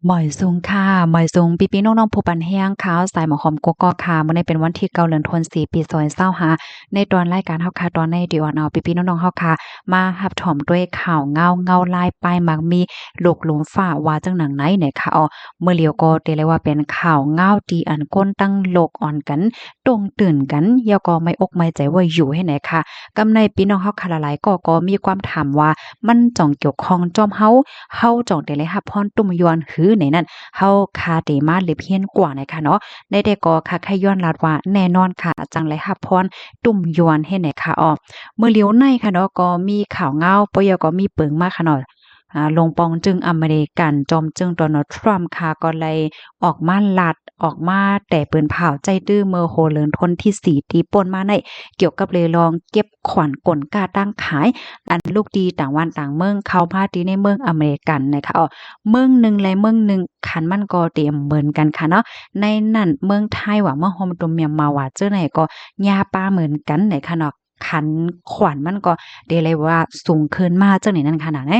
ໝາຍສູງຄ່ະ ໝາຍສູງພີ່ໆນ້ອງໆຜູ້ປັນແຮງຂ່າວສາຍໝາກຫອມກກອກຄ່ະ. ມື້ນີ້ເປັນວັນທີເກົ້າ ເດືອນທັນວາ ປີສອງພັນຊາວຫ້າ ໃນຕອນລາຍການເຮົາຄ່ະ ຕອນໃນທີ່ອອນເອົາພີ່ໆນ້ອງໆເຮົາຄ່ະ ມາຮັບຊົມດ້ວຍຂ່າວເງົາ ເງົາລາຍປ້າຍໝາກມີ ໂລກລຸ່ມຟ້າວ່າຈັ່ງໜັງໃນ ນະຄະ. ເອົາ ມື້ລຽວກໍໄດ້ເລີຍວ່າເປັນຂ່າວເງົາທີ່ອັນຄົນທັງໂລກອອນກັນ ຕົງຕື່ນກັນ ແລ້ວກໍໄມ່ອົກໄມ່ໃຈວ່າຢູ່ເຮັດໃດຄະ. ກຳໃນພີ່ນ້ອງເຮົາຄະຫຼາຍໆກໍ ກໍມີຄວາມຖາມວ່າ ມັນຈ່ອງກ່ຽວຂ້ອງຈອມເຮົາ ເຮົາຈ່ອງໄດ້ໄດ້ຮັບພອນຕຸ້ມຍວນ ຫຼື ໃນນັ້ນ ເຮົາຄະໄດ້ມາເລັບຮຽນກວ່າໃນຄະເນາະ. ໃນແຕ່ກໍຄະໄຄຍ້ອນລາດວ່າ ແນ່ນອນຄະ ຈັ່ງໄດ້ຮັບພອນຕຸ້ມຍວນເຮັດໃດຄະ. ເອົາ ມື້ລຽວໃນຄະເນາະ ກໍມີຂ່າວເງົາ ປະເຍາະກໍມີເປິງມາຄະເນາະ. ອາ ລົງປອງຈຶ່ງອາເມລິກັນ ຈອມຈຶ່ງໂດນັລ ທຣຳ ຄະ ກໍໄດ້ອອກມາລາດ ອອກມາແຕ່ປືນພາວໃຈຕື້ເມື່ອຫົວເດືອນທັນວາທີສີ່ທີ່ປົນມາໃນ ກ່ຽວກັບເລື່ອງເກັບຂວັນກົນຄ້າຕ່າງຂາຍ ອັນລຸກຕີຕ່າງບ້ານຕ່າງເມືອງເຂົ້າມາທີ່ໃນເມືອງອາເມລິກັນນະຄະ. ເອົາ ເມືອງໜຶ່ງ ແລະ ເມືອງໜຶ່ງ ຄັນມັນກໍເຕັມເໝືອນກັນຄະເນາະ. ໃນນັ້ນເມືອງໄທວ່າ ເມືອງໂຮມຕຸມມຽມມາວ່າ ເຈົ້າໃນກໍຫຍ້າປ່າເໝືອນກັນນະຄະເນາະ. ຄັນຂວັນມັນກໍໄດ້ເລີຍວ່າສູງຂຶ້ນມາຈັ່ງໃດນັ້ນຂະນະໃນ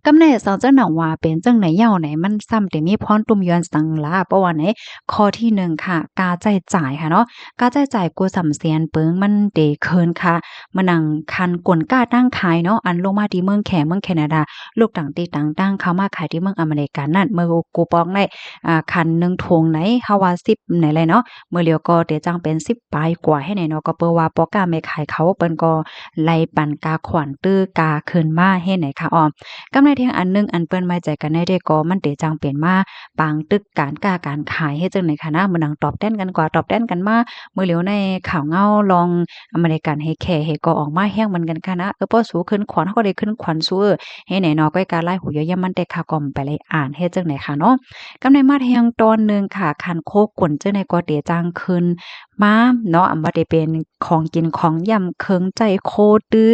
ກຳໃນສາວເຈົ້າໜັງວ່າເປັນຈັ່ງໃດເຍົາໃນ ມັນຊ້ຳໄດ້ມີພອນຕຸ້ມຍວນສັງລະ ເພາະວ່າໃນຂໍ້ທີໜຶ່ງຄະ ຄ່າໃຊ້ຈ່າຍຄະເນາະ ຄ່າໃຊ້ຈ່າຍກູສຳສຽນເປິງມັນໄດ້ຄືນຄະ. ມານັ່ງຄັນກົນຄ້າຕ່າງຂາຍເນາະ ອັນລົງມາທີ່ເມືອງແຂ ເມືອງແຄນາດາ ລູກຕ່າງທີ່ຕ່າງໆ ເຂົ້າມາຂາຍທີ່ເມືອງອາເມລິການັ້ນ ເມື່ອກູປອງໃນ ອາ ຄັນໜຶ່ງຖົງໃນ ເຮົາວ່າສິບໃນແຫຼະເນາະ ມື້ລຽວກໍໄດ້ຈັ່ງເປັນສິບປາຍກວ່າໃຫ້ແນ່ເນາະ. ກໍເປີວ່າພໍ່ຄ້າແມ່ຂາຍເຂົາ ເພິ່ນກໍໄລ່ປັນກາຂວັນຕື້ກາຄືນມາໃຫ້ແນ່ຄະ. ເອົາ ກຳໃນແທ່ງອັນໜຶ່ງ ອັນເພິ່ນໄວ້ໃຈກັນໃນເດ ກໍມັນໄດ້ຈັ່ງເປັນມາປາງຕຶກການຄ້າການຂາຍເຮັດຈັ່ງໃດຄະນະ ເໝືອນໜັງຕອບແທນກັນກວ່າ ຕອບແທນກັນມາ. ມື້ລຽວໃນຂ່າວເງົາລອງອາເມລິກັນເຮັດແຂເຮັດກໍອອກມາແຮງເໝືອນກັນຄະນະ ເອີ ພໍສູຂຶ້ນຂວັນ ເຮົາກໍໄດ້ຂຶ້ນຂວັນສູ ເອີ ໃຫ້ແນ່ເນາະ. ກໍກາຫຼາຍຫູຢາວຢາມມັນແຕ່ຄະ ກໍໄປໄລ່ອ່ານເຮັດຈັ່ງໃດຄະເນາະ. ກຳໃນມາແທ່ງຕອນໜຶ່ງຄະ ຄັນໂຄກຸນຈັ່ງໃດກໍໄດ້ຈ່າງຄືນມາເນາະ ອຳວ່າໄດ້ເປັນຂອງກິນຂອງຢ້ຳ ເຄື່ອງໃຊ້ໂຄຕື້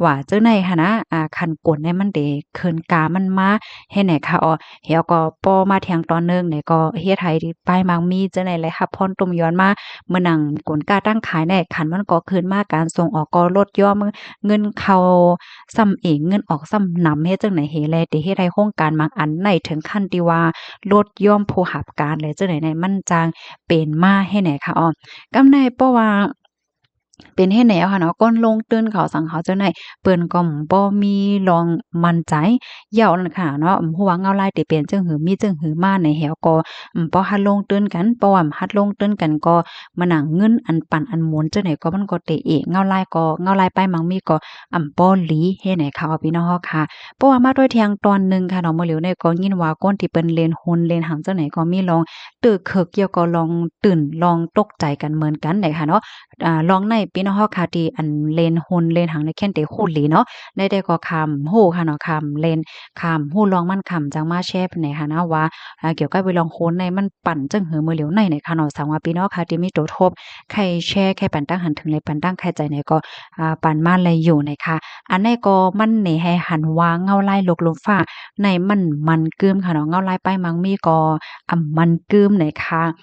ວ່າຈັ່ງໃດຫັ້ນນະ ອາ ຄັນກົນໃນມັນໄດ້ຄືນກາມັນມາໃຫ້ແນ່ຄະ. ເອົາ ແລ້ວກໍພໍມາແທ່ງຕອນໜຶ່ງໃນກໍເຮັດໃຫ້ປ້າຍໝາກມີຈັ່ງໃດໄດ້ຮັບພອນຕຸ້ມຍວນມາ ເໝືອນໜັງກົນຄ້າຕ່າງຂາຍໃນ ຄັນມັນກໍຄືນມາ ການສົ່ງອອກກໍລົດຢ່ອມ ເງິນເຂົ້າຊ້ຳເອງ ເງິນອອກຊ້ຳນຳ ເຮັດຈັ່ງໃດເຫ ແລະ ໄດ້ເຮັດໃຫ້ໂຄງການບາງອັນໃນເຖິງຂັ້ນທີ່ວ່າ ລົດຢ່ອມຜູ້ຮັບການ ແລະ ຈັ່ງໃດໃນ ມັນຈັ່ງເປັນມາໃຫ້ແນ່ຄະ. ເອົາ ກຳໃນ ເພາະວ່າເປັນເຮັດແນວຫັ້ນເນາະ ຄົນລົງທຶນເຂົາສັງເຂົາເຈົ້າໃນ ເພິ່ນກໍບໍ່ມີລອງໝັ້ນໃຈ ເຍົານັ້ນຂະເນາະ ບໍ່ຮູ້ວ່າເງົາລາຍໄດ້ເປັນຈັ່ງຫື ມີຈັ່ງຫືມາໃນ ແລ້ວກໍບໍ່ຮັດລົງທຶນກັນ ເພາະວ່າຮັດລົງທຶນກັນກໍ ມານັ່ງເງິນອັນປັນອັນໝູນຈັ່ງໃດກໍມັນກໍເຕະເອກ ເງົາລາຍກໍ ເງົາລາຍປ້າຍໝາກມີກໍອຳບໍ່ຫຼີເຮັດໃດຄະ ພີ່ນ້ອງເຮົາຄະ. ເພາະວ່າມາດ້ວຍແທ່ງຕອນໜຶ່ງຄະເນາະ ມື້ຫຼຽວໃນກໍຍິນວ່າຄົນທີ່ເພິ່ນເລ່ນຮຸ້ນເລ່ນຫຍັງຈັ່ງໃດກໍມີລອງຕຶກຄຶກ ແລ້ວກໍລອງຕື່ນ ລອງຕົກໃຈກັນເໝືອນກັນໃດຄະເນາະ. ອາ ລອງໃນພີ່ນ້ອງເຮົາຄະ ທີ່ອັນເລ່ນຮຸ້ນເລ່ນຫຍັງໃນແຄນເຕຮູ້ຫຼີເນາະ ໃນແຕ່ກໍຄຳຮູ້ຄະເນາະ ຄຳເລ່ນ ຄຳຮູ້ລອງມັນ ຄຳຈັ່ງມາແຊຣ໌ໃນຫັ້ນນະວ່າ ອາ ກ່ຽວກັບເລື່ອງຮຸ້ນໃນມັນ ປັນຈັ່ງຫື ມື້ຫຼຽວໃນນະຄະເນາະ. ສັງວ່າພີ່ນ້ອງຄະທີ່ມີໂຕທົບ ໃຄ່ແຊ ໃຄ່ປັນຕັ້ງຫັນເຖິງ ແລະ ປັນຕັ້ງໃຄ່ໃຈໃນກໍ ອາ ປັນມາໄດ້ຢູ່ນະຄະ. ອັນໃນກໍມັນເນໃຫ້ຫັນວ່າເງົາລາຍໂລກລຸ່ມຟ້າໃນມັນໝັ້ນກຶ້ມຄະເນາະ ເງົາລາຍປ້າຍໝາກມີກໍອຳໝັ້ນກຶ້ມນະຄະ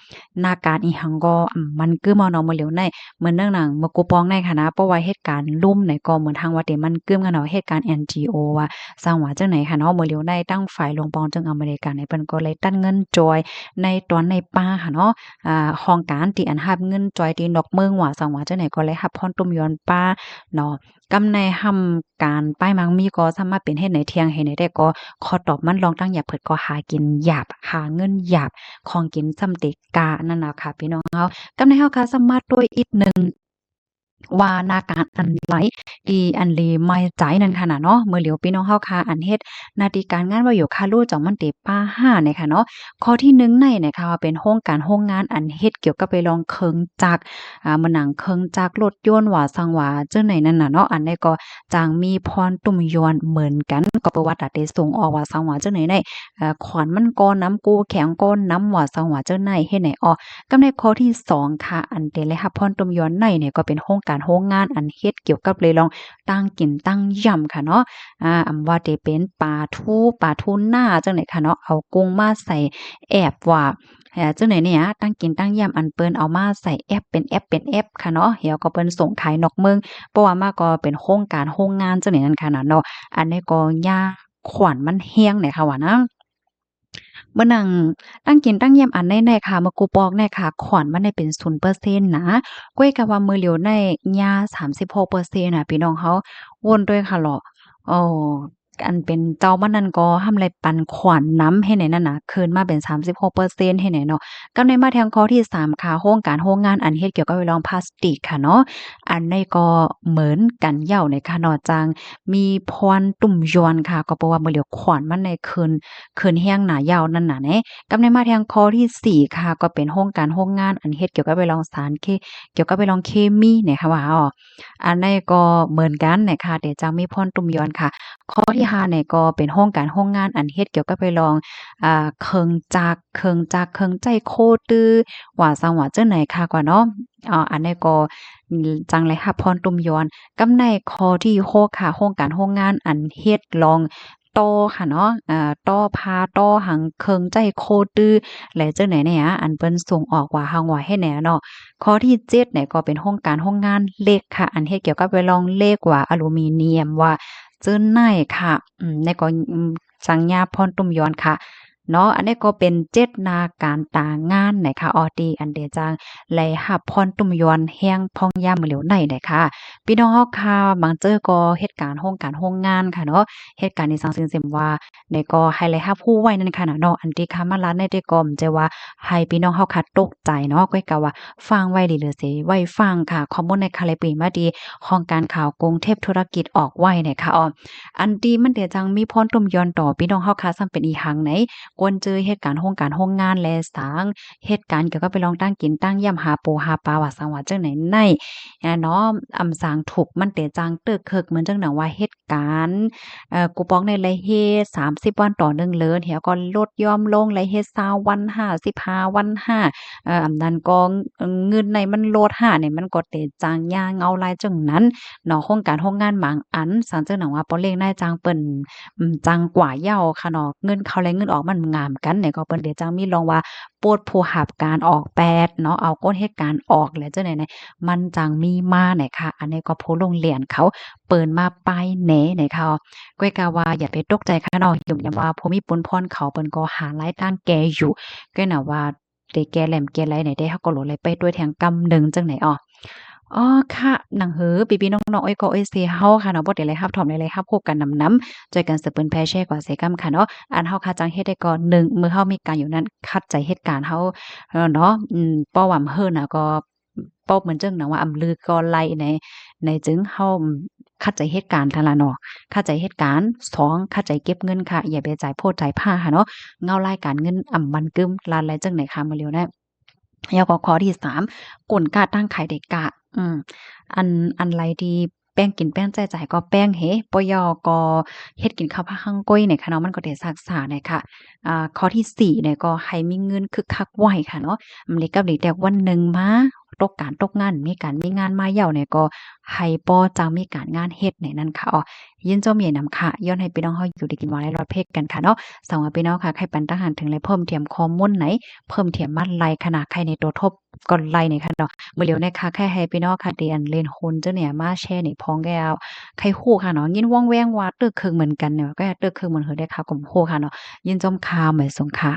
ນາການອີ່ຫຍັງກໍອຳໝັ້ນກຶ້ມເອົາເນາະ ມື້ຫຼຽວໃນ ເໝືອນໜັງເມື່ອກູປອງໃນຄະນະ ເພາະວ່າເຫດການລຸ່ມໃນກໍເໝືອນທາງວ່າເຕມັນກຶ້ມຄະເນາະ ເຫດການ NGO ວ່າ ສັງວ່າຈັ່ງໃດຄະເນາະ ມື້ຫຼຽວໃນທາງຝ່າຍໂລງປອງເຊິ່ງອາເມລິກາໃນເພິ່ນກໍໄດ້ຕັດເງິນຈອຍໃນຕອນໃນປ່າຄະເນາະ ອາ ຫ້ອງການທີ່ອັນຮັບເງິນຈອຍທີ່ນອກເມືອງວ່າສັງວ່າຈັ່ງໃດກໍໄດ້ຮັບພອນຕຸ້ມຍວນປ່າເນາະ. ກຳໃນຫ້ຳການປ້າຍໝາກມີກໍສາມາດເປັນເຮັດໃນທ່ຽງເຮັດໃນແຕ່ກໍ ຂໍຕອບມັນລອງຕັ້ງຢາເພິດກໍຫາກິນຢາບ ຫາເງິນຢາບ ຂອງກິນຊ້ຳເຕການັ້ນນະຄະ ພີ່ນ້ອງເຮົາ. ກຳໃນເຮົາຄະສາມາດຕົວະອີກໜຶ່ງ ວ່ານາການອັນໄລ ທີ່ອັນລີໄມ້ໃຈນັ້ນຄະນະເນາະ ເມື່ອຫຼຽວພີ່ນ້ອງເຮົາຄະ ອັນເຮັດໜ້າທີ່ການງານວ່າຢູ່ຄາລູ ຈອງມັນເຕປາຫ້ານະຄະເນາະ. ຂໍ້ທີໜຶ່ງໃນນະຄະ ວ່າເປັນໂຮງການໂຮງງານອັນເຮັດກ່ຽວກັບໄປລອງເຄື່ອງຈັກ ອາ ເໝືອນໜັງເຄື່ອງຈັກລົດຍົນວ່າສັງວ່າຈັ່ງໃດນັ້ນນະເນາະ ອັນໃດກໍຈາງມີພອນຕຸ້ມຍວນເໝືອນກັນ ກໍເປີວ່າຕາເຕສົ່ງອອກວ່າສັງວ່າຈັ່ງໃດໃນ ເອີ ຂວັນມັນກໍນຳ ກູ້ແຂງກໍນຳ ວ່າສັງວ່າເຈົ້ານາຍເຮັດໃນອອກ. ກັບໃນຂໍ້ທີສອງຄະ ອັນເຕໄດ້ຮັບພອນຕຸ້ມຍວນໃນນີ້ ກໍເປັນໂຮງການໂຮງງານ ອັນເຮັດກ່ຽວກັບເລື່ອງຕ່າງກິນຕ່າງຢຳຄະເນາະ ອາ ອຳວ່າເຕເປັນປາທູ ປາທູນາ ຈັ່ງໃດຄະເນາະ ເອົາກຸ້ງມາໃສ່ແອບວ່າ ເອີ ຈັ່ງໃດນີ້ ຕ່າງກິນຕ່າງຢຳ ອັນເພິ່ນເອົາມາໃສ່ແອບ ເປັນແອບ ເປັນແອບຄະເນາະ ແລ້ວກໍເພິ່ນສົ່ງຂາຍນອກເມືອງ ເພາະວ່າມາກໍເປັນໂຮງການໂຮງງານ ຈັ່ງໃດນັ້ນຄະນະເນາະ ອັນນີ້ກໍຍາ ຂວັນມັນແຮງໃດຄະວ່ານະ. ເບິ່ງໜັງ ຕັ້ງກິນຕັ້ງຢ້ຽມອັນໃນໆ ຄ່າ ໝາກກູປອກໃນ ຄ່າຂວັນມັນໄດ້ເປັນສູນເປີເຊັນນະ ກ້ວຍກະວ່າມື້ຫຼຽວໃນຍາສາມສິບຫົກເປີເຊັນນະ ພີ່ນ້ອງເຮົາວົນດ້ວຍຄ່ະເລາະ. ເອີ ອັນເປັນເຈົ້າມັນນັ້ນກໍຫ້າມໄດ້ປັນຂວັນນຳ ເຮັດໃຫ້ນັ້ນນະ ຄືນມາເປັນສາມສິບຫົກເປີເຊັນ ເຮັດໃຫ້ເນາະ. ກັບໃນມາແທງຂໍ້ທີສາມຄ່ະ ໂຮງການໂຮງງານອັນເຮັດກ່ຽວກັບເລື່ອງພລາສຕິກຄ່ະເນາະ ອັນໃນກໍເໝືອນກັນເຍົາໃນຄ່ະເນາະ ຈັ່ງມີພອນຕຸ້ມຢອນຄ່ະ ກໍເພາະວ່າມື້ຫຼຽວຂວັນມັນໄດ້ຂຶ້ນ ຂຶ້ນແຮງໜາເຍົານັ້ນນະເນ. ກັບໃນມາແທງຂໍ້ທີສີ່ຄ່ະ ກໍເປັນໂຮງການໂຮງງານອັນເຮັດກ່ຽວກັບເລື່ອງສານເຄ ກ່ຽວກັບເລື່ອງເຄມີໃນຄ່ະວ່າ ອັນໃນກໍເໝືອນກັນນະຄ່ະ ແຕ່ຈັ່ງມີພອນຕຸ້ມຢອນຄ່ະ. ຂໍ້ທີຫ້ານີ້ກໍເປັນໂຮງການໂຮງງານອັນເຮັດກ່ຽວກັບໄປລອງ ເອີ ເຄື່ອງຈັກ ເຄື່ອງຈັກ ເຄື່ອງໃຊ້ໂຄຕື້ ວ່າຊັ້ນວ່າຈັ່ງໃດຄ່ະກວ່າເນາະ ເອີ ອັນໃດກໍຈັ່ງໄດ້ຮັບພອນຕຸ້ມຢອນ. ກັບໃນຂໍ້ທີຫົກຄ່ະ ໂຮງການໂຮງງານອັນເຮັດລອງ ຕໍ່ຄ່ະເນາະ ເອີ ຕໍ່ຜ້າຕໍ່ຫຍັງ ເຄື່ອງໃຊ້ໂຄຕື້ ແລະ ຈັ່ງໃດແດ່ ອັນເພິ່ນສົ່ງອອກວ່າຫາງວ່າເຮັດແດ່ເນາະ. ຂໍ້ທີເຈັດນີ້ກໍເປັນໂຮງການໂຮງງານເຫຼັກຄ່ະ ອັນເຮັດກ່ຽວກັບໄປລອງເຫຼັກວ່າອາລູມີນຽມ ວ່າເຈີນໄນຄ່ະ ອືມ ແລ້ວກໍ ອືມ ສັນຍາພອນຕຸ້ມຢອນຄ່ະເນາະ. ອັນນີ້ກໍເປັນເຈັດໜ້າການຕາງານນະຄ່ະ ອອ ທີ່ອັນເດຈັ່ງໄດ້ຮັບພອນຕຸ້ມຢອນແຮງພອງຍາມມື້ຫຼຽວໃນນະຄ່ະ. ພີ່ນ້ອງເຮົາຄ່ະ ບາງເຈີກໍເຮັດການໂຮງການໂຮງງານຄ່ະເນາະ ເຮັດການອີ່ສັງເຊັ່ນວ່າ ໃດກໍໃຫ້ໄດ້ຮັບຮູ້ໄວ້ນັ້ນຄ່ະນະເນາະ. ອັນທີ່ຂ້າມາລາດໃນແຕ່ກໍບໍ່ໃຈວ່າໃຫ້ພີ່ນ້ອງເຮົາຄ່ະຕົກໃຈເນາະ ກ້ວຍກະວ່າຟັງໄວ້ດີເລີເສ ໄວ້ຟັງຄ່ະ. ຂໍ້ມູນໃນຄ່ະໄດ້ປີມາທີ່ຫ້ອງການຂ່າວກຸງເທບທຸລະກິດອອກໄວ້ນະຄ່ະ ອອ ອັນທີ່ມັນເດຈັ່ງມີພອນຕຸ້ມຢອນຕໍ່ພີ່ນ້ອງເຮົາຄ່ະ ຊ້ຳເປັນອີ່ຫຍັງໃນ ກວນເຈີເຮັດການໂຮງການໂຮງງານ ແລະ ສາງເຮັດການກ່ຽວກັບໄປລອງຕັ້ງກິນຕັ້ງຢ້ຽມ ຫາປູຫາປາ ວ່າຊັ້ນວ່າຈັ່ງໃດໃນ ເນາະ ອຳສາງທຸກມັນເຕຈັ່ງເຕີກເຄິກ ເໝືອນຈັ່ງໜັງວ່າເຮັດການ ເອີ ກູປອງໃນລາຍເຮັດສາມສິບວັນຕໍ່ໜຶ່ງເດືອນ ແລ້ວກໍລົດຢ່ອມລົງລາຍເຮັດຊາວວັນຫ້າ ສິບຫ້າວັນຫ້າ ເອີ ອັນນັ້ນກໍເງິນໃນມັນລົດຫ້ານີ້ ມັນກໍເຕຈັ່ງຍາເງົາລາຍຈັ່ງນັ້ນເນາະ. ໂຮງການໂຮງງານບາງອັນ ສັງຈັ່ງໜັງວ່າ ປໍເລັງນາຍຈ້າງເພິ່ນ ອືມ ຈັ່ງກວ່າເຍົາຄ່ະເນາະ ເງິນເຂົ້າແລະເງິນອອກມັນງາມກັນນີ້ ກໍເພິ່ນເດຈັ່ງມີລອງວ່າ ປົດຜູ້ຮັບການອອກແປດເນາະ ເອົາຄົນເຮັດການອອກ ແລະ ຈັ່ງໃດໃນ ມັນຈັ່ງມີມານະຄ່ະ. ອັນນີ້ກໍຜູ້ລົງລຽນເຂົາເປີດມາປາຍແນນະຄ່ະ ກ້ວຍກະວ່າຢ່າໄປຕົກໃຈຄ່ະເນາະ ຍາມວ່າຜູ້ມີປຸນພອນເຂົາເພິ່ນກໍຫາລາຍຕາງແກ່ຢູ່ ກໍນະວ່າໄດ້ແກ່ແຫຼມແກ່ໄຫຼໃນ ແຕ່ເຮົາກໍຫຼູໄດ້ໄປດ້ວຍແທງກຳໜຶ່ງຈັ່ງໃດ ອໍ ອໍ ຄ່ະ ໜັງເຮີ ພີ່ໆນ້ອງໆ ເອື້ອຍກໍເອື້ອຍເຊເຮົາຄ່ະເນາະ ບໍ່ໄດ້ໄດ້ຮັບຖອມ ໄດ້ໄດ້ຮັບຮູ້ກັນນຳໆ ຊ່ວຍກັນສະເປີນແຜ່ແຊກວ່າເສກຳຄ່ະເນາະ. ອັນເຮົາຄ່ະຈັ່ງເຮັດໄດ້ກໍ ໜຶ່ງ ມື້ເຮົາມີການຢູ່ນັ້ນ ຂັດໃຈເຮັດການເຮົາເນາະ ອືມ ເພາະວ່າເຮີນະກໍ ເວົ້າເໝືອນຈັ່ງໜັງວ່າອຳລືກໍໄລ່ໃນ ໃນຈຶ່ງເຮົາ ອືມ ຂັດໃຈເຮັດການຫັ້ນລະເນາະ ຂັດໃຈເຮັດການ. ສອງ ຂັດໃຈເກັບເງິນຄ່ະ ຢ່າໄປຈ່າຍໂພດຈ່າຍພາຄ່ະເນາະ ເງົາລາຍການເງິນອຳມັນກຶມ ລາດໄລຈັ່ງໃດຄ່ະມື້ຫຼຽວນະ. ແລ້ວກໍຂໍ້ທີສາມ ກົນກາຕັ້ງຂາຍໄດ້ກະ ອືມ ອັນ ອັນໃດທີ່ແປ້ງກິນແປ້ງໃຊ້ຈ່າຍກໍແປ້ງເຮ ບໍ່ຢ່າກໍເຮັດກິນເຂົ້າພາກຮັງກ້ອຍນີ້ຄ່ະເນາະ ມັນກໍໄດ້ຊັກສານີ້ຄ່ະ. ອາ ຂໍ້ທີສີ່ນີ້ກໍໃຫ້ມີເງິນຄຶກຄັກໄວ້ຄ່ະເນາະ ອາ ເລີກກັບເລີກແຕ່ວັນໜຶ່ງມາ ຕົກການຕົກງານ ມີການມີງານມາເຍົານີ້ ກໍໃຫ້ບໍ່ຈັ່ງມີການງານເຮັດໃນນັ້ນຄ່ະ. ອໍ ຍິນຊົມໃຫຍ່ນຳຄ່ະ ຍ້ອນໃຫ້ພີ່ນ້ອງເຮົາຢູ່ດີກິນຫວານ ແລະ ລອດເພກກັນຄ່ະເນາະ. ສຳລັບພີ່ນ້ອງຄ່ະ ໃຜປັນຕາຫານເຖິງ ແລະ ເພີ່ມທຽມຂໍ້ມູນໃນ ເພີ່ມທຽມມາໄລ່ຄ່ະນະ ໃຜໃນຕົວທົບກໍໄລ່ນີ້ຄ່ະເນາະ. ມື້ຫຼຽວນີ້ຄ່ະ ໃຜໃຫ້ພີ່ນ້ອງຄ່ະ ທີ່ອັນຫຼິ້ນຫຸ່ນຈັ່ງນີ້ມາແຊນີ້ພ້ອມແລ້ວ ໃຜຮູ້ຄ່ະເນາະ ຍິນວອງແວງວ່າເຕີກເຄີກເໝືອນກັນເນາະ ກໍເຕີກເຄີກເໝືອນເຮີໄດ້ຄ່ະ ກໍບໍ່ຮູ້ຄ່ະເນາະ. ຍິນຊົມຄ່ະ ໝາຍສົງຄ່ະ.